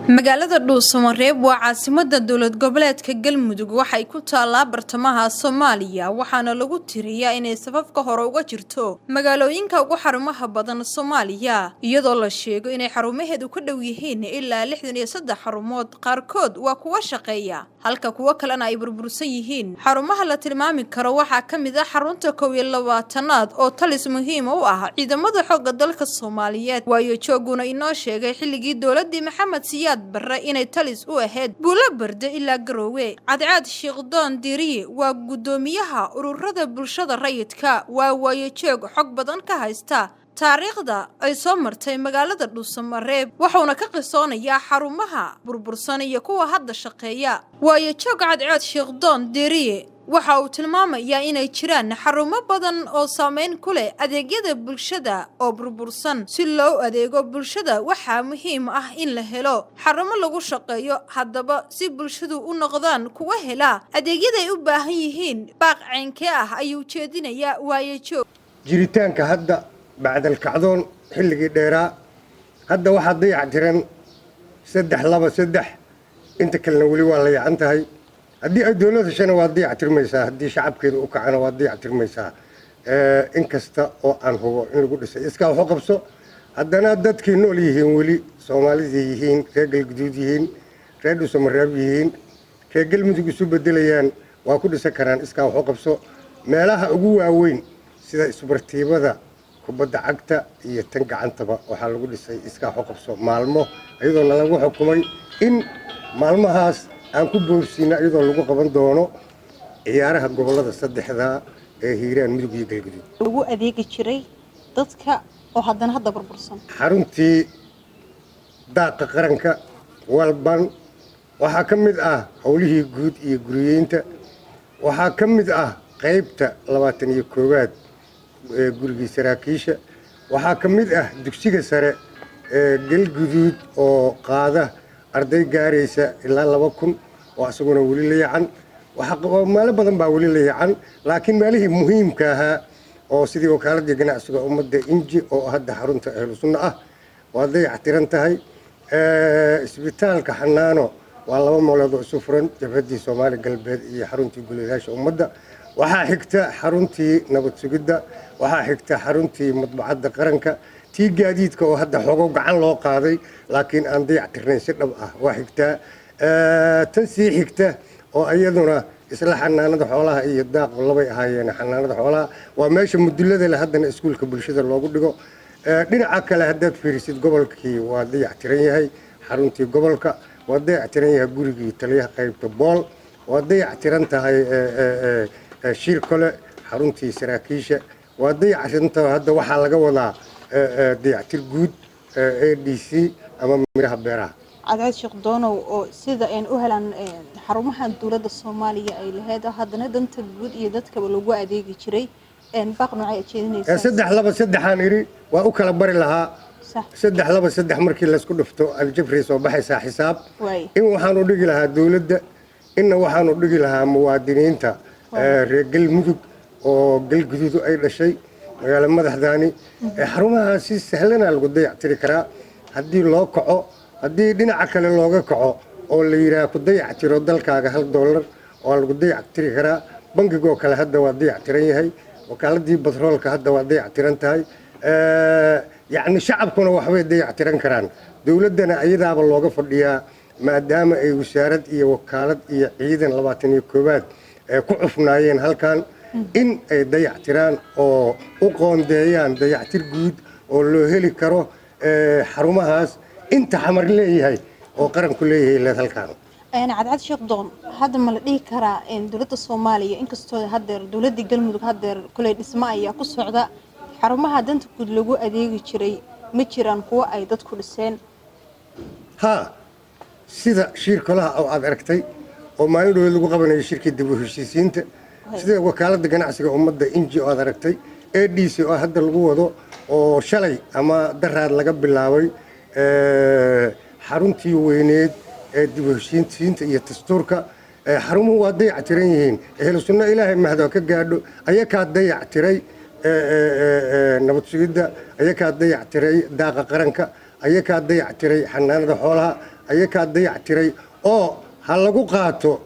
Magaalada Dhuusamareeb waa caasimada dowlad goboleedka Galmudug. Waxay ku taalaa bartamaha Soomaaliya, waxaana lagu tiriyaa inay safafka hore uga jirto magaalooyinka ugu xarumaha badan Soomaaliya, iyadoo la sheego inay xarumaheedu ka dhow yihiin ilaa 63 xarumood. Qaarkood waa kuwa shaqeeya, halka kuwo kalena ay burbursan yihiin. Xarumaha la tilmaami karo waxaa ka mid ah xarunta 21aad oo talis muhiim u ah ciidamada xoogga dalka Soomaaliyeed. Waayo jooguna inoo sheegay xilligii dowladii Maxamed Siyaad Barre inay talis u ahayd Buulo Berde ilaa Garoowe. Cadcaad Shiikhdoon Diriye waa guddoomiyaha ururada bulshada rayidka, waa waayo joog xog badan ka haysta taariikhda ay soo martay magaalada Dhuusamareeb, wuxuuna ka qisoonayaa xarumaha burbursan iyo kuwa hadda shaqeeya. Waayo joog Cadceed Shiikhdoon Diriye waxa uu tilmaamayaa inay jiraan xarumo badan oo saameyn ku leh adeegyada bulshada oo burbursan. Si loo adeego bulshada, waxaa muhiim ah in la helo xarumo lagu shaqeeyo. Haddaba, si bulshadu u noqdaan kuwa hela adeegyada ay u baahan yihiin, baaq ceynkee ah ayuu jeedinayaa waayo joog? Jiritaanka hadda bacdal kacdoon, xilligii dheeraa, hadda waxaa dayac tiran saddex, laba, saddex, inta kalena weli waa la yacan tahay. Haddii ay dowlad heshana waa dayac tirmaysaa, haddii shacabkeeda u kacana waa dayac tirmaysaa. Inkasta oo aan hubo in lagu dhisay iskaa waxu qabso, haddana dadkii nool yihiin, weli Soomaalidii yihiin, reer Galguduud yihiin, reer Dhuusamareeb yihiin, reer Galmudug isu bedelayaan, waa ku dhisan karaan iskaa waxu qabso. Meelaha ugu waaweyn sida isbartiibada kubadda cagta iyo tan gacantaba waxaa lagu dhisay iskaa waxu qabso maalmo, iyadoona lagu xukumay in maalmahaas aan ku boorsiina, iyadoo lagu qaban doono ciyaaraha gobollada saddexda ee Hiiraan, Mudug iyo Galguduud. Lagu adeegi jiray dadka oo haddana hadda burbursan. Xaruntii daaqa qaranka Walban waxaa ka mid ah howlihii guud iyo guriyeynta. Waxaa ka mid ah qaybta 21aad ee gurigii saraakiisha. Waxaa ka mid ah dugsiga sare ee Galguduud oo qaada arday gaaraysa ilaa 2000 oo isaguna weli la yacan. Meelo badan baa weli la yacan, laakiin meelihii muhiimka ahaa oo sidii wakaaladii ganacsiga ummadda Inji oo hadda xarunta Ahlu Sunna ah waa dayac tiran tahay. Isbitaalka Xanaano waa laba meelood oo isu furan, Jabhaddii Soomaali Galbeed iyo xaruntii golayaasha ummadda. Waxaa xigta xaruntii nabad sugidda, waxaa xigta xaruntii madbacadda qaranka, tii gaadiidka oo hadda xogo gacan loo qaaday laakiin aan dayac tirnayn si dhab ah waa xigtaa. Tan sii xigta oo iyaduna isla xanaanada xoolaha iyo daaq labay ahaayeen. Xanaanada xoolaha waa meesha mudulada leh, haddana iskuulka bulshada loogu dhigo. Dhinaca kale haddaad fiirisid, gobolkii waa dayac tiran yahay. Xaruntii gobolka waa dayac tiran yahay, gurigii taliyaha qaybta Bool waa dayac tiran tahay, shir kale xaruntii saraakiisha waa dayac tiran tahay. Hadda waxaa laga wadaa dayactir guud ADC ama miraha beeraha. Cadceed Sheekh Doonow, oo sida een u helaan xarumaha dowladda Soomaaliya ay lahayd, haddana danta guud iyo dadkaba lagu adeegi jiray, baaq noocay aad jeedinaysaa? Saddex, laba, saddexaan idhi, waa u kala bari lahaa. Saddex, laba, saddex markii laysku dhufto aljabray soo baxaysaa xisaab. In waxaan u dhigi lahaa dowladda, inna waxaan u dhigi lahaa muwaadiniinta reer Galmudug oo Galguduud ay dhashay magaalo madaxdaani. Xarumaha si sahlanaa lagu dayac tiri karaa haddii loo kaco. Haddii dhinaca kale looga kaco oo la yidhaah ku dayac tiro dalkaaga $1, waa lagu dayac tiri karaa. Bangigoo kale hadda waa dayac tiran yahay, wakaaladii batroolka hadda waa dayac tiran tahay. Yacni shacabkuna waxbay dayac tiran karaan, dowladdana iyadaaba looga fadhiyaa, maadaama ay wasaarad iyo wakaalad iyo ciidan 21aad ee ku cufnaayeen halkan, in ay dayac tiraan oo u qoondeeyaan dayactir guud oo loo heli karo xarumahaas inta Xamar leeyahay oo qaranku leeyahay leed halkaan. Cadcad Sheekh Doon, hadda ma la dhihi karaa dowladda Soomaaliya, inkastoo haddeer dowladda Galmudug haddeer kuley dhismo ayaa ku socda, xarumaha danta guud lagu adeegi jiray ma jiraan kuwo ay dadku dhiseen? Haa, sida shiirkolaha oo aad aragtay oo maalin dhaweed lagu qabanayo shirkii dib u heshiisiinta, sida wakaaladda ganacsiga ummadda Inji oo aad aragtay, ADC oo hadda lagu wado oo shalay ama daraad laga bilaabay, xaruntii weyneed ee dib u heshiisiinta iyo dastuurka. Xarumuhu waa dayac tiran yihiin. Ehlu Sunno Ilaahay mahdo ka gaadho, ayakaa dayac tiray nabad sugidda, ayakaa dayac tiray daaqa qaranka, ayakaa dayac tiray xanaanada xoolaha. Ayakaa dayac tiray oo ha lagu qaato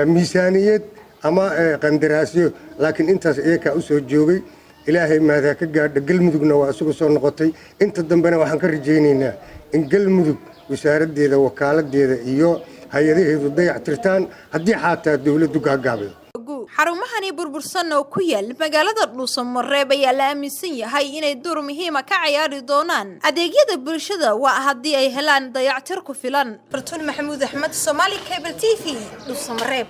miisaaniyad ama qandaraasyo, laakiin intaas iyakaa u soo joogay. Ilaahay mahad ha ka gaadha. Galmudugna waa isugu soo noqotay. Inta dambena waxaan ka rajaynaynaa in Galmudug wasaaraddeeda, wakaaladeeda iyo hay-adaheedu dayac tirtaan haddii xaataa dowladdu gaagaabido. Xarumahani burbursan oo ku yaal magaalada Dhuusamareeb ayaa la aaminsan yahay inay door muhiima ka cayaari doonaan adeegyada bulshada, waa haddii ay helaan dayactir ku filan. Fartuun Maxamuud Axmed, Somali Cable TV, Dhuusamareeb.